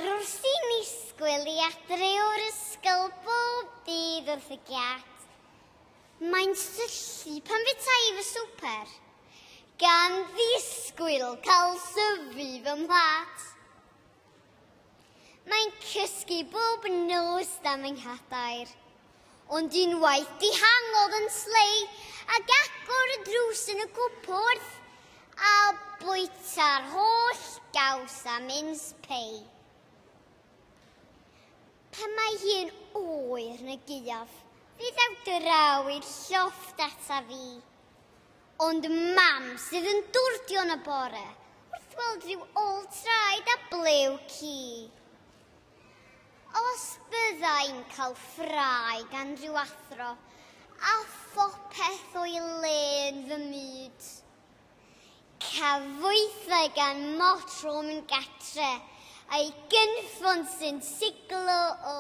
arwr sy'n isgwyl i adre o'r ysgol bob dydd wrth y giat. Mae'n syllu pan fytai fy swper, gan ddisgwyl cael syfu fy mhlat. Mae'n cysgu bob nos dan fy nghadair, ond unwaith dihangodd yn slei ac agor y drws yn y cwpwrdd a bwyta'r holl gaws a mince pei. Pan mae hi'n oer yn y gaeaf, fe ddaw draw i'r llofft ata fi. Ond mam sydd yn dwrdio yn y bore wrth weld rhyw ôl traed a blew ci. Os byddai'n cael ffrae gan rhyw athro a phopeth o'i le yn fy myd. Cafwythau gan motrwm yn gatre a'i gynffon sy'n siglo o